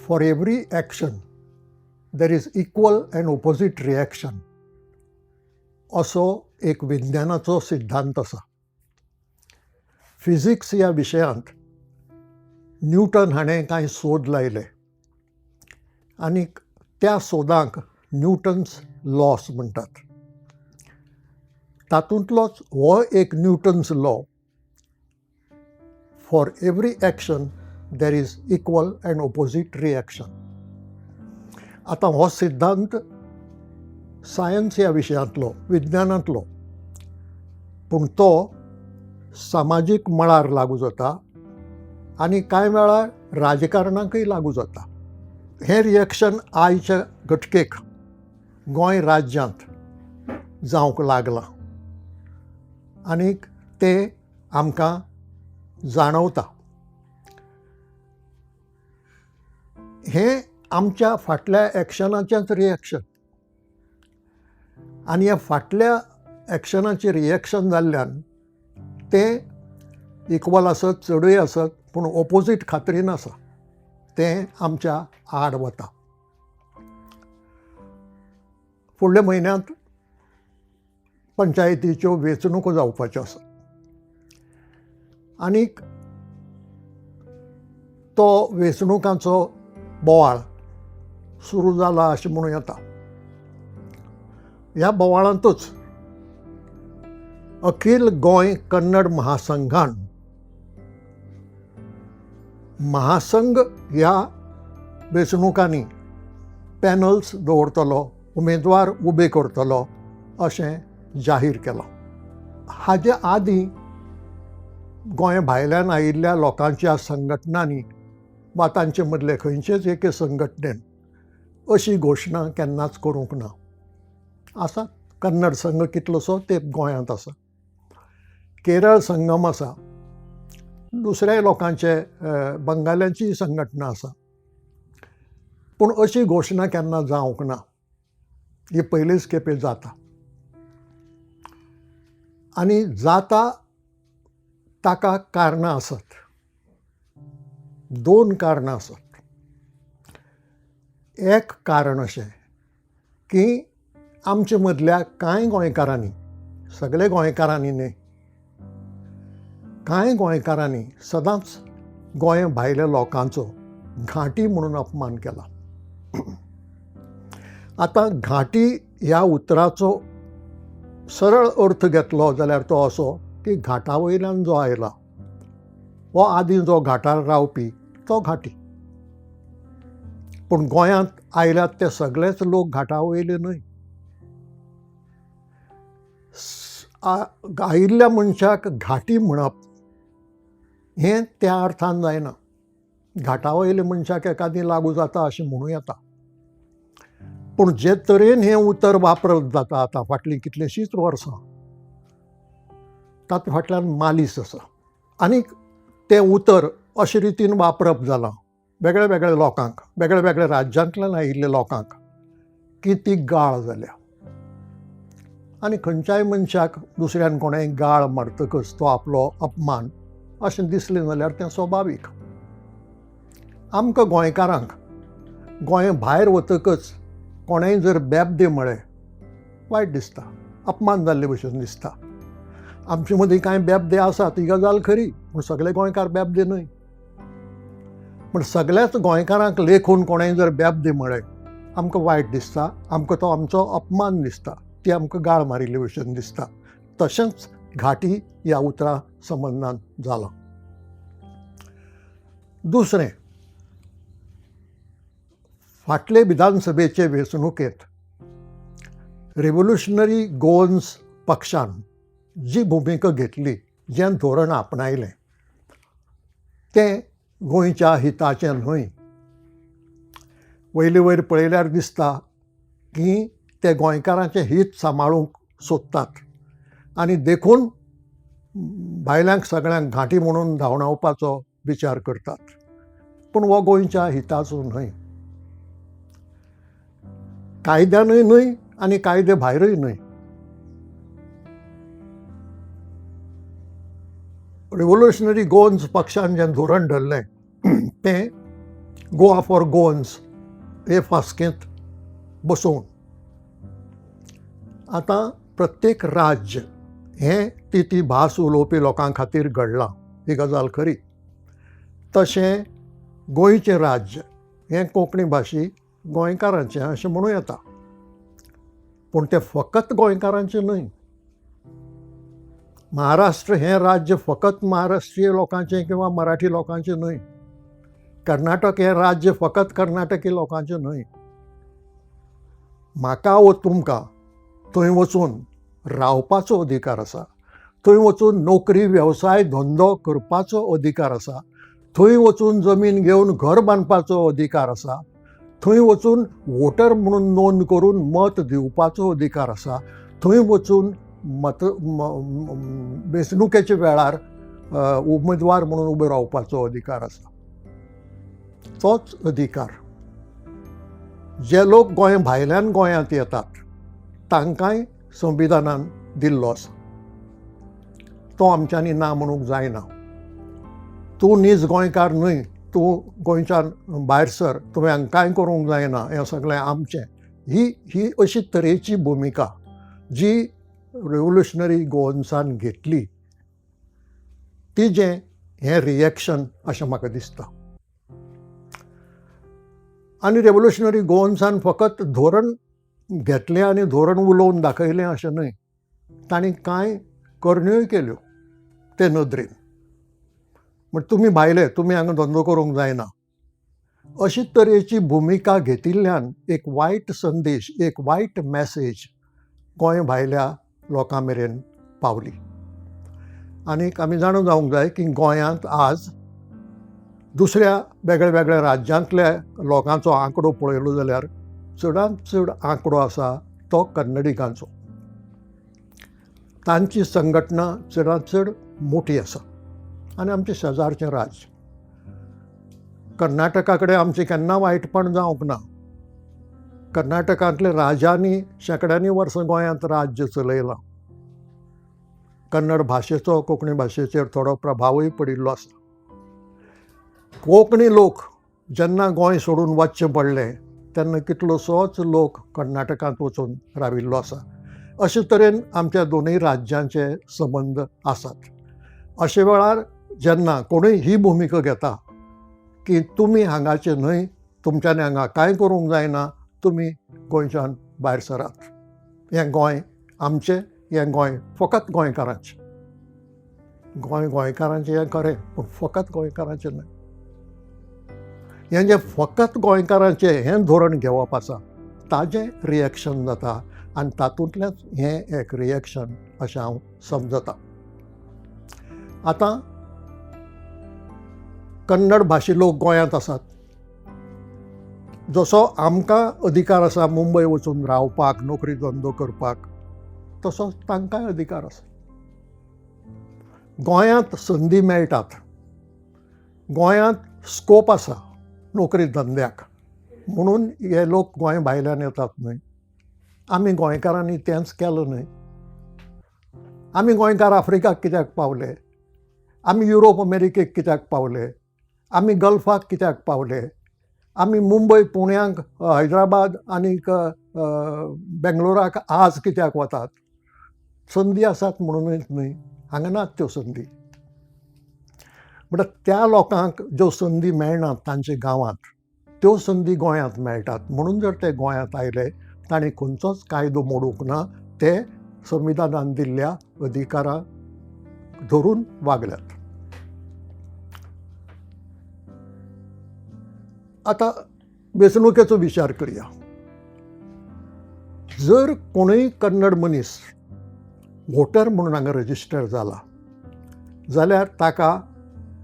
For every action there is equal and opposite reaction असो एक विज्ञानाचो सिद्धांत आसा. फिजिक्स ह्या विशयांत न्यूटन हाणें कांय सोद लायले आनी त्या सोदांक न्यूटन्स लॉस म्हणटात. तातूंतलोच हो एक Newton's law, for every action there is equal and opposite reaction. आतां हो सिद्धांत सायन्स ह्या विशयांतलो, विज्ञानांतलो, पूण तो सामाजीक मळार लागू जाता आनी कांय वेळार राजकारणाकय लागू जाता. हें रिएक्शन आयच्या घटकेक गोंय राज्यांत जावंक लागलां आनीक तें आमकां जाणवता. हें आमच्या फाटल्या एक्शनाचेंच रिएक्शन आनी ह्या फाटल्या एक्शनाचें रिएक्शन जाल्ल्यान तें इक्वल आसत, चडूय आसत, पूण ओपोजीट खात्रीन आसा, तें आमच्या आड वता. फुडल्या म्हयन्यांत पंचायतीच्यो वेंचणुको जावपाच्यो आसा आनीक तो वेंचणुकांचो बोवाळ सुरू जाला अशें म्हणूं येता. ह्या बोवाळांतूच अखील गोंय कन्नड महासंघान महासंघ ह्या वेंचणुकांनी पॅनल्स दवरतलो, उमेदवार उबे करतलो अशें जाहीर केलां. हाजे आदीं गोंय भायल्यान आयिल्ल्या लोकांच्या संघटनांनी वा तांचे मदले खंयचेच एके संघटनेन अशी घोशणा केन्नाच करूंक ना. आसा कन्नड संघ कितलोसो तेंप गोंयांत आसा, केरळ संगम आसा, दुसऱ्याय लोकांचे बंगाल्यांचीय संघटना आसा, पूण अशी घोशणा केन्ना जावंक ना. ही पयलीच खेपे जाता आनी जाता ताका कारणां आसत, दोन कारणां आसत. एक कारण अशें की आमचे मदल्या कांय गोंयकारांनी, सगळे गोंयकारांनी न्हय, कांय गोंयकारांनी सदांच गोंय भायल्या लोकांचो घांटी म्हणून अपमान केला. आतां घांटी ह्या उतराचो सरळ अर्थ घेतलो जाल्यार तो असो की घाटा वयल्यान जो आयला हो आदीं जो घाटार रावपी तो घाटी, पूण गोंयांत आयल्यात ते सगळेच लोक घाटा वयले न्हय. आयिल्ल्या मनशाक घाटी म्हणप हें त्या अर्थान जायना. घाटा वयल्या मनशाक एकादी लागू जाता अशें म्हणूं येता, पूण जे तरेन हें उतर वापरप जाता आतां फाटलीं कितलींशींच वर्सां, तातूंत फाटल्यान मालीस आसा आनीक तें उतर अशे रितीन वापरप जालां वेगळ्या वेगळ्या लोकांक, वेगळ्या वेगळ्या राज्यांतल्यान आयिल्ल्या लोकांक की ती गाळ जाल्या. आनी खंयच्याय मनशाक दुसऱ्यान कोणेंय गाळ मारतकच तो आपलो अपमान अशें दिसलें जाल्यार तें स्वभावीक. आमकां गोंयकारांक गोंय भायर वतकच कोणेंय जर बेबदे म्हळें वायट दिसता, अपमान जाल्ले भशेन दिसता. आमचे मदीं कांय बेबदे आसात ही गजाल खरी, पूण सगळे गोंयकार बेबदे न्हय. पूण सगळ्याच गोंयकारांक लेखून कोणेंय जर बेबदे म्हळें आमकां वायट दिसता, आमकां तो आमचो अपमान दिसता, ती आमकां गाळ मारिल्ले भशेन दिसता. तशेंच घाटी ह्या उतरा संबंदान जालां. दुसरें, फाटले विधानसभेचे वेंचणुकेंत रिव्होल्युशनरी गोवन्स पक्षान जी भुमिका घेतली, जें धोरण आपणायलें तें गोंयच्या हिताचें न्हय. वयले वयर पळयल्यार दिसता की ते गोंयकारांचें हीत सांबाळूंक सोदतात आनी देखून भायल्यांक सगळ्यांक घांटी म्हणून धांवडावपाचो विचार करतात, पूण हो गोंयच्या हिताचो न्हय, कायद्यानूय न्हय आनी कायदे भायरूय न्हय. रिव्होल्युशनरी गोवन्स पक्षान जें धोरण धरलें तें गोवा फॉर गोवन्स हे फास्केंत बसोवन आतां प्रत्येक राज्य हें ती ती भास उलोवपी लोकां खातीर घडलां, ही गजाल खरी. तशें गोंयचें राज्य हें कोंकणी भाशी गोंयकारांचें अशें म्हणूं येता, पूण तें फकत गोंयकारांचें न्हय. महाराष्ट्र हें राज्य फकत महाराष्ट्रीय लोकांचें किंवा मराठी लोकांचें न्हय. कर्नाटक हें राज्य फकत कर्नाटकी लोकांचें न्हय. म्हाका वो तुमकां थंय वचून रावपाचो अधिकार आसा, थंय वचून नोकरी, वेवसाय, धंदो करपाचो अधिकार आसा, थंय वचून जमीन घेवन घर बांदपाचो अधिकार आसा, थंय वचून वोटर म्हणून नोंद करून मत दिवपाचो अधिकार आसा, थंय वचून मत वेंचणुकेच्या वेळार उमेदवार म्हणून उबे रावपाचो अधिकार आसा. तोच अधिकार जे लोक गोंय भायल्यान गोंयांत येतात तांकांय संविधानान दिल्लो आसा. तो आमच्यांनी ना म्हणूंक जायना. तूं नीज गोंयकार न्हय, तूं गोंयच्यान भायर सर, तुवें हांगा कांय करूंक जायना, हें सगळें आमचें. ही ही अशी तरेची भुमिका जी रेवोल्युशनरी गोवन्सान घेतली तिजें हें रिएक्शन अशें म्हाका दिसता. आनी रेवोल्युशनरी गोवन्सान फकत धोरण घेतलें आनी धोरण उलोवन दाखयलें अशें न्हय, तांणी कांय करण्योय केल्यो ते नदरेन. म्हण तुमी भायले, तुमी हांगा धंदो करूंक जायना, अशी तरेची भुमिका घेतिल्ल्यान एक वायट संदेश, एक वायट मॅसेज गोंय भायल्या लोकां मेरेन पावली. आनीक आमी जाणा जावंक जाय की गोंयांत आज दुसऱ्या वेगळ्या वेगळ्या राज्यांतल्या लोकांचो आंकडो पळयलो जाल्यार चडांत चड आंकडो आसा तो कन्नडिगांचो. तांची संघटना चडांत चड मोठी आसा. आनी आमचें शेजारचें राज्य कर्नाटका कडेन आमचें केन्ना वायटपण जावंक ना. कर्नाटकांतल्या राजांनी शेंकड्यांनी वर्सां गोंयांत राज्य चलयलां. कन्नड भाशेचो कोंकणी भाशेचेर थोडो प्रभावूय पडिल्लो आसा. कोंकणी लोक जेन्ना गोंय सोडून वचचें पडलें तेन्ना कितलोसोच लोक कर्नाटकांत वचून राविल्लो आसा. अशे तरेन आमच्या दोनूय राज्यांचे संबंद आसात. अशे वेळार जेन्ना कोणूय ही भुमिका घेता की तुमी हांगाचे न्हय, तुमच्यांनी हांगा कांय करूंक जायना, तुमी गोंयच्यान भायर सरात, हें गोंय आमचें, हें गोंय फकत गोंयकारांचें. गोंय गोंयकारांचें हें खरें, पूण फकत गोंयकारांचें न्हय. हें जें फकत गोंयकारांचें हें धोरण घेवप आसा ताजें रिएक्शन जाता आनी तातूंतल्याच हें एक रिएक्शन अशें हांव समजतां. आतां कन्नड भाशी लोक गोंयांत आसात. जसो आमकां अधिकार आसा मुंबय वचून रावपाक, नोकरी धंदो करपाक, तसोच तांकांय अधिकार आसा. गोंयांत संदी मेळटात, गोंयांत स्कोप आसा नोकरी धंद्याक, म्हणून हे लोक गोंय भायल्यान येतात न्हय. आमी गोंयकारांनी तेंच केलें न्हय. आमी गोंयकार आफ्रिकाक कित्याक पावले? आमी युरोप अमेरिकेक कित्याक पावले? आमी गल्फाक कित्याक पावले? आमी मुंबय, पुण्याक, हैदराबाद आनीक बेंगलोराक आज कित्याक वतात? संदी आसात म्हणूनच न्हय. हांगा नात त्यो संदी. म्हणटा त्या लोकांक ज्यो संदी मेळनात तांच्या गांवांत, त्यो संदी गोंयांत मेळटात. म्हणून जर ते गोंयांत आयले तांणी खंयचोच कायदो मोडूंक ना, ते संविधानान दिल्ल्या अधिकाराक धरून वागल्यात. आतां वेंचणुकेचो विचार करया. जर कोणूय कन्नड मनीस वोटर म्हणून हांगा रजिस्टर जाला जाल्यार ताका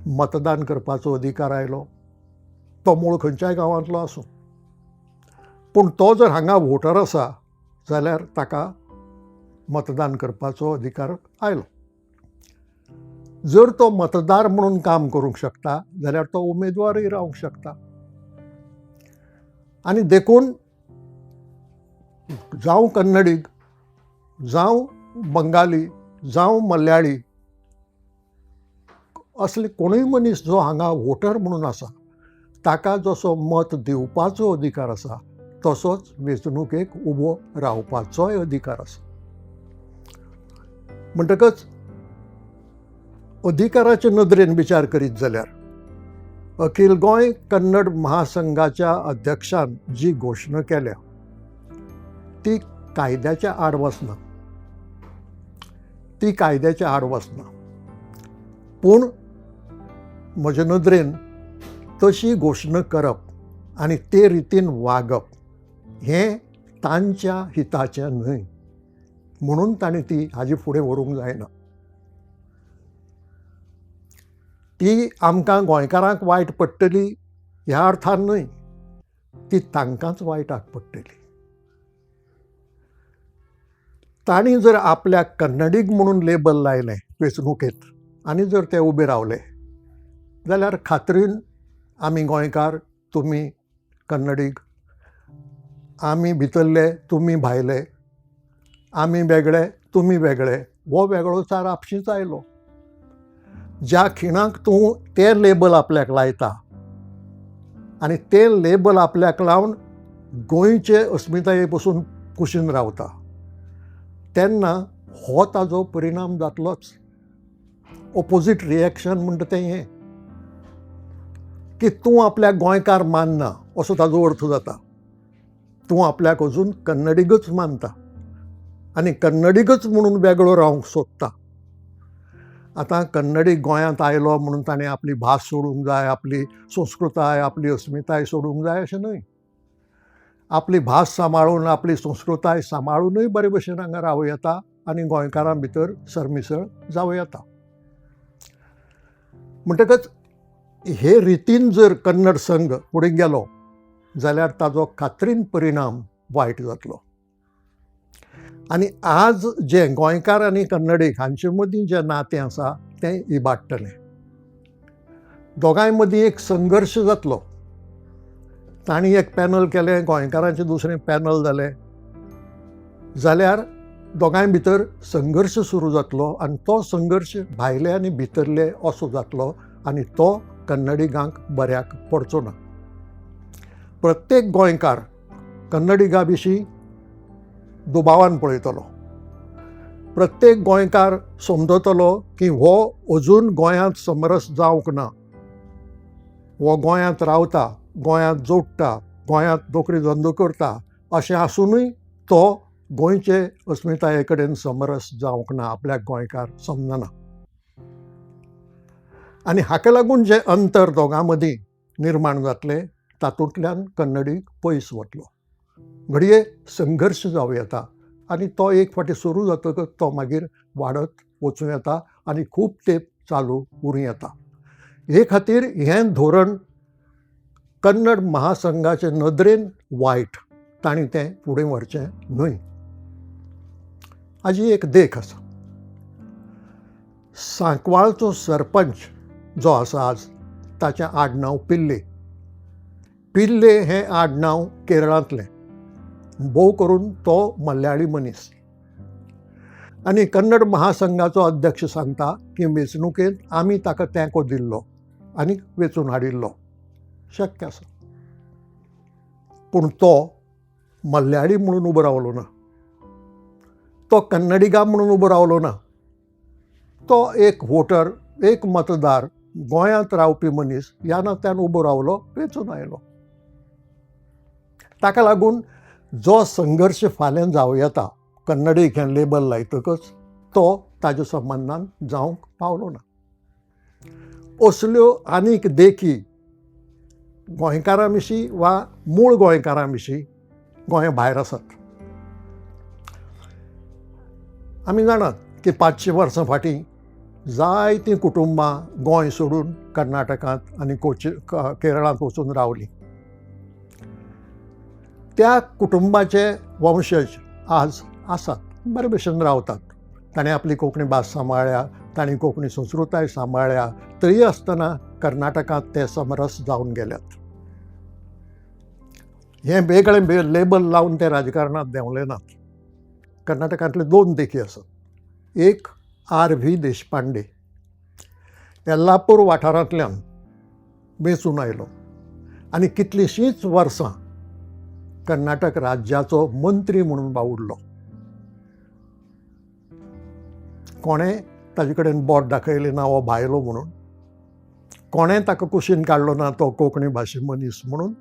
मतदान करपाचो अधिकार आयलो. तो मूळ खंयच्याय गांवांतलो आसूं, पूण तो जर हांगा वोटर आसा जाल्यार ताका मतदान करपाचो अधिकार आयलो. जर तो मतदार म्हणून काम करूंक शकता जाल्यार तो उमेदवारूय रावंक शकता. आनी देखून जावं कन्नडीग, जावं बंगाली, जावं मल्याळी, असले कोणूय मनीस जो हांगा वोटर म्हणून आसा ताका जसो मत दिवपाचो अधिकार आसा तसोच वेंचणुकेक उबो रावपाचोय अधिकार आसा. म्हणटकच अधिकाराचे नदरेन विचार करीत जाल्यार अखिल गोंय कन्नड महासंघाच्या अध्यक्षान जी घोशणा केल्या ती कायद्याच्या आड वचना, ती कायद्याच्या आड वचना. पूण म्हजे नदरेन तशी घोशणा करप आनी ते रितीन वागप हें तांच्या हिताचें न्हय, म्हणून तांणी ती हाजी फुडें व्हरूंक जायना. ती आमकां गोंयकारांक वायट पडटली ह्या अर्थान न्हय, ती तांकांच वायटाक पडटली. तांणी जर आपल्याक कन्नडीग म्हणून लेबल लायलें वेंचणुकेंत आनी जर ते उबे रावले जाल्यार खात्रीन आमी गोंयकार, तुमी कन्नडीग, आमी भितरले तुमी भायले, आमी वेगळे तुमी वेगळे, हो वेगळोचार आपशींच आयलो. ज्या खिणाक तूं तें लेबल आपल्याक लायता आनी तें लेबल आपल्याक लावन गोंयचे अस्मिताये पसून कुशीन रावता तेन्ना हो ताजो परिणाम जातलोच. ओपोजीट रिएक्शन म्हणटा तें हें की तूं आपल्याक गोंयकार मानना असो ताजो अर्थ जाता. तूं आपल्याक अजून कन्नडीगच मानता आनी कन्नडीगच म्हणून वेगळो रावंक सोदता. आतां कन्नडी गोंयांत आयलो म्हणून ताणें आपली भास सोडूंक जाय, आपली संस्कृताय, आपली अस्मिताय सोडूंक जाय अशें न्हय. आपली भास सांबाळून, आपली संस्कृताय सांबाळुनूय बरे भशेन हांगा रावं येता आनी गोंयकारां भितर सरमिसळ जावं येता. म्हणटकच हे रितीन जर कन्नड संघ फुडें गेलो जाल्यार ताजो खात्रीन परिणाम वायट जातलो. आनी आज जे गोंयकार आनी कन्नडीक हांचे मदीं जें नातें आसा तें इबाडटलें. दोगांय मदीं एक संघर्श जातलो. तांणी एक पॅनल केलें, गोंयकारांचें दुसरें पॅनल जालें जाल्यार दोगांय भितर संघर्श सुरू जातलो आनी तो संघर्श भायले आनी भितरले असो जातलो आनी तो कन्नडिगांक बऱ्याक पडचो ना. प्रत्येक गोंयकार कन्नडिगा विशीं दुबावान पळयतलो. प्रत्येक गोंयकार समजतलो की हो अजून गोंयांत समरस जावंक ना, हो गोंयांत रावता, गोंयांत जोडटा, गोंयांत नोकरी धंदो करता, अशें आसुनूय तो गोंयचे अस्मिताये कडेन समरस जावंक ना, आपल्याक गोंयकार समजना. आनी हाका लागून जें अंतर दोगां मदीं निर्माण जातलें तातूंतल्यान कन्नडी पयस वतलो. घडये संघर्श जावं येता आनी तो एक फावटी सुरू जातकच तो मागीर वाडत वचूं येता आनी खूब तेंप चालू उरूं येता. हे खातीर हें धोरण कन्नड महासंघाचे नदरेन वायट, तांणी तें फुडें व्हरचें न्हय. हाजी एक देख आसा. सांकवाळचो सरपंच जो आसा आज, ताचें आडनांव पिल्ले. पिल्ले हें आडनांव केरळांतलें, भोव करून तो मल्याळी मनीस. आनी कन्नड महासंघाचो अध्यक्ष सांगता की वेंचणुकेंत आमी ताका तेंको दिल्लो आनी वेंचून हाडिल्लो. शक्य आसा, पूण तो मल्याळी म्हणून उबो रावलो ना, तो कन्नडिगा म्हणून उबो रावलो ना. तो एक वोटर, एक मतदार, गोंयांत रावपी मनीस ह्या नात्यान उबो रावलो, वेंचून आयलो. ताका लागून जो संघर्श फाल्यां जावं येता कन्नडीक हें लेबल लायतकच तो ताज्या संबंदान जावंक पावलो ना. असल्यो आनीक देखी गोंयकारां विशीं वा मूळ गोंयकारां विशीं गोंया भायर आसात. आमी जाणात की 500 वर्सां फाटीं जायतीं कुटुंबां गोंय सोडून कर्नाटकांत आनी कोची केरळांत वचून रावलीं. त्या कुटुंबाचे वंशज आज आसात, बरे भशेन रावतात. ताणें आपली कोंकणी भास सांबाळ्ळ्या, तांणी कोंकणी संस्कृताय सांबाळ्ळ्या, तरी आसतना कर्नाटकांत ते समरस जावन गेल्यात. हें वेगळें लेबल लावन ते राजकारणांत देंवले नात. कर्नाटकांतले दोन देखी आसात. एक आर.व्ही. देशपांडे, येल्लापूर वाठारांतल्यान वेंचून आयलो आनी कितलींशींच वर्सां कर्नाटक राज्याचो मंत्री म्हणून वावुरलो. कोणें ताजे कडेन बोट दाखयलें ना हो भायलो म्हणून, कोणें ताका कुशीन काडलो ना तो कोंकणी भाशे मनीस म्हणून,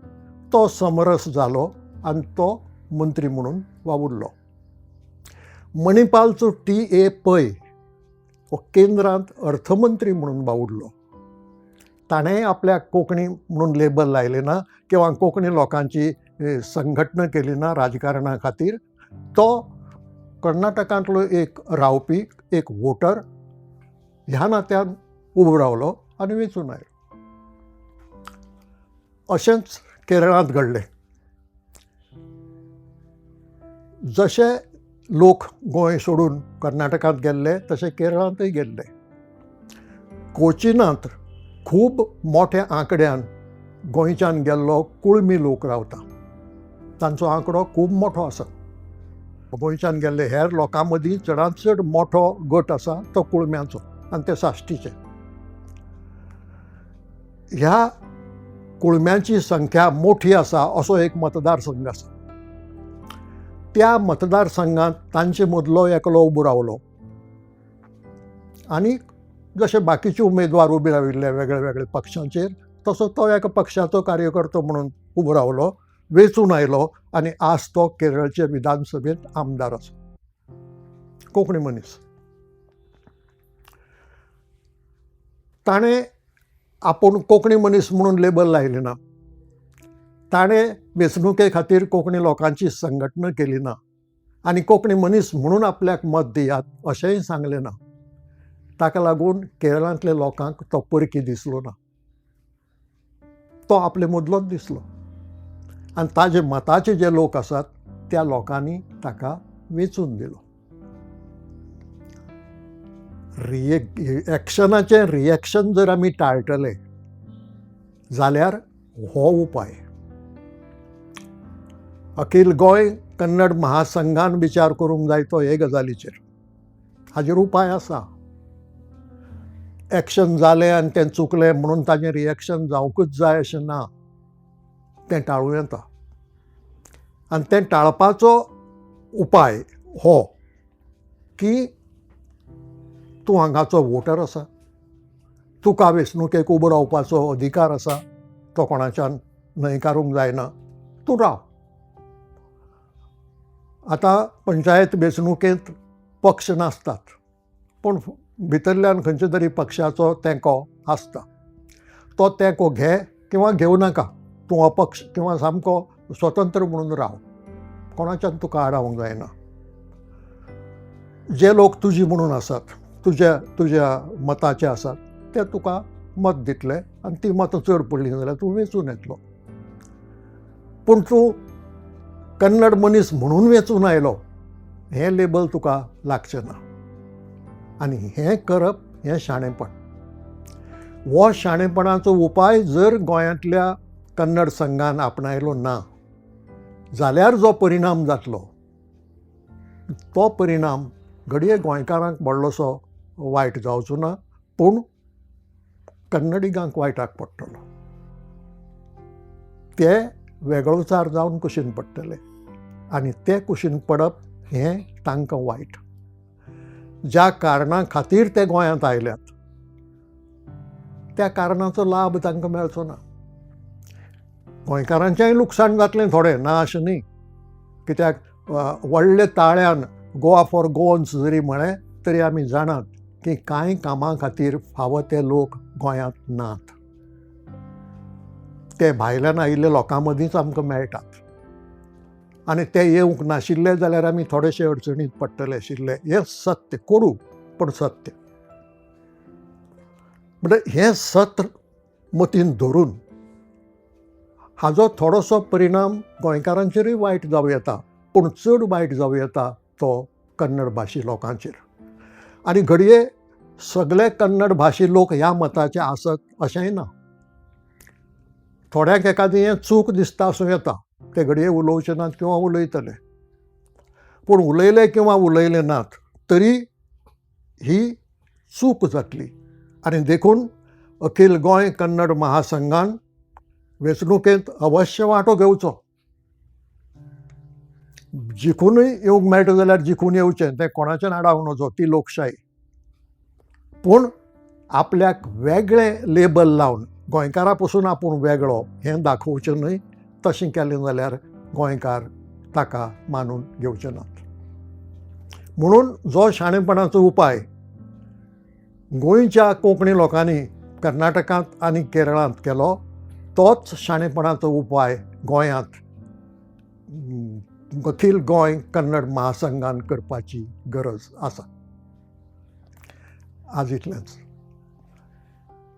तो समरस जालो आनी तो मंत्री म्हणून वावुरलो. मणिपालचो टी.ए. पै हो केंद्रांत अर्थमंत्री म्हणून वावुरलो. ताणें आपल्याक कोंकणी म्हणून लेबल लायलें ना किंवा कोंकणी लोकांची संघटना केली ना राजकारणा खातीर. तो कर्नाटकांतलो एक रावपी, एक वोटर ह्या नात्यान उबो रावलो आनी वेंचून आयलो. अशेंच केरळांत घडलें. जशे लोक गोंय सोडून कर्नाटकांत गेल्ले तशे केरळांतय गेल्ले. कोचिनांत खूब मोठ्या आंकड्यान गोंयच्यान गेल्लो कुळमी लोक रावता. तांचो आंकडो खूब मोठो आसा. गोंयच्यान गेल्ले हेर लोकां मदीं चडांत चड मोठो गट आसा तो कुळम्यांचो आनी ते साश्टीचे. ह्या कुळम्यांची संख्या मोठी आसा असो एक मतदारसंघ आसा. त्या मतदारसंघांत तांचे मदलो एकलो उबो रावलो आनी जशे बाकीचे उमेदवार उबे राविल्ले वेगळे वेगळे पक्षांचेर तसो तो एका पक्षाचो कार्यकर्तो म्हणून उबो रावलो, वेंचून आयलो आनी आज तो केरळचे विधानसभेंत आमदार आसा. कोंकणी मनीस. ताणें आपूण कोंकणी मनीस म्हणून लेबल लायलें ना, ताणें वेंचणुके खातीर कोंकणी लोकांची संघटना केली ना आनी कोंकणी मनीस म्हणून आपल्याक मत दियात अशेंय सांगलें ना. ताका लागून केरळांतल्या लोकांक तो परकी दिसलो ना, तो आपले मदलोच दिसलो आनी ताजे मताचे जे लोक आसात त्या लोकांनी ताका वेंचून दिलो. एक्शनाचें रिएक्शन जर आमी टाळटले जाल्यार हो उपाय. अखिल गोंय कन्नड महासंघान विचार करूंक जाय तो हे गजालीचेर. हाजेर उपाय आसा. एक्शन जालें आनी तें चुकलें म्हणून ताजें रिएक्शन जावंकूच जाय अशें ना, तें टाळूं येता. आनी तें टाळपाचो उपाय हो की तूं हांगाचो वोटर आसा, तुका वेंचणुकेक उबो रावपाचो अधिकार आसा, तो कोणाच्यान न्हयकारूंक जायना, तूं राव. आतां पंचायत वेंचणुकेंत पक्ष नासतात, पूण भितरल्यान खंयच्या तरी पक्षाचो तेंको आसता. तो तेंको घे किंवा घेवं नाका, तूं अपक्ष किंवा सामको स्वतंत्र म्हणून राव, कोणाच्यान तुका आडावंक जायना. जे लोक तुजी म्हणून आसात, तुज्या तुज्या मताचे आसात, ते तुका मत दितले आनी ती मतां चड पडलीं जाल्यार तूं वेंचून येतलो. पूण तूं कन्नड मनीस म्हणून वेंचून आयलो हें लेबल तुका लागचें ना. आनी हें करप हें शाणेपण. हो शाणेपणाचो उपाय जर गोंयांतल्या कन्नड संघान आपणायलो ना जाल्यार जो परिणाम जातलो तो परिणाम घडये गोंयकारांक व्हडलोसो वायट जावचो ना, पूण कन्नडिगांक वायटाक पडटलो. ते वेगळोचार जावन कुशीन पडटले आनी ते कुशीन पडप हें तांकां वायट. ज्या कारणा खातीर ते गोंयांत आयल्यात त्या कारणाचो लाभ तांकां मेळचो ना. गोंयकारांचेंय लुकसाण जातलें थोडें, ना अशें न्ही, कित्याक व्हडले ताळ्यान गोवा फॉर गोवन्स जरी म्हळें तरी आमी जाणात की कांय कामां खातीर फावो ते लोक गोंयांत नात, ते भायल्यान आयिल्ले लोकां मदींच आमकां मेळटात आनी ते येवंक नाशिल्ले जाल्यार आमी थोडेशे अडचणींत पडटले आशिल्ले. हें सत्य, कोडू पूण सत्य. म्हणल्यार हें सत मतींत धरून हाजो थोडोसो परिणाम गोंयकारांचेरूय वायट जावं येता, पूण चड वायट जावं येता तो कन्नड भाशी लोकांचेर. आनी घडये सगळे कन्नड भाशी लोक ह्या मताचे आसत अशेंय ना. थोड्यांक एखादी हें चूक दिसता आसूं येता, ते घडये उलोवचे नात किंवा उलयतले, पूण उलयले किंवा उलयले नात तरी ही चूक जातली. आनी देखून अखिल गोंय कन्नड महासंघान वेंचणुकेंत अवश्य वांटो घेवचो. जिखूनय येवंक मेळटा जाल्यार जिखून येवचें, तें कोणाचें आडावंक नजो, ती लोकशाही. पूण आपल्याक वेगळें लेबल लावन गोंयकारा पसून आपूण वेगळो हें दाखोवचें न्हय. तशें केलें जाल्यार गोंयकार ताका मानून घेवचे नात. म्हणून जो शाणेपणाचो उपाय गोंयच्या कोंकणी लोकांनी कर्नाटकांत आनी केरळांत केलो, तोच शाणेपणाचो उपाय गोंयांत अखील गोंय कन्नड महासंघान करपाची गरज आसा. आज इतलेंच.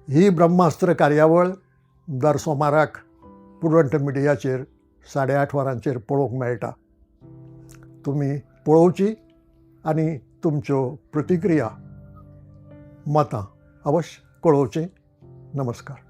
ही ब्रह्मास्त्र कार्यावळ दर सोमाराक प्रुडंट मिडियाचेर 8:30 वरांचेर पळोवंक मेळटा. तुमी पळोवची आनी तुमच्यो प्रतिक्रिया, मतां अवश्य कळोवचीं. नमस्कार.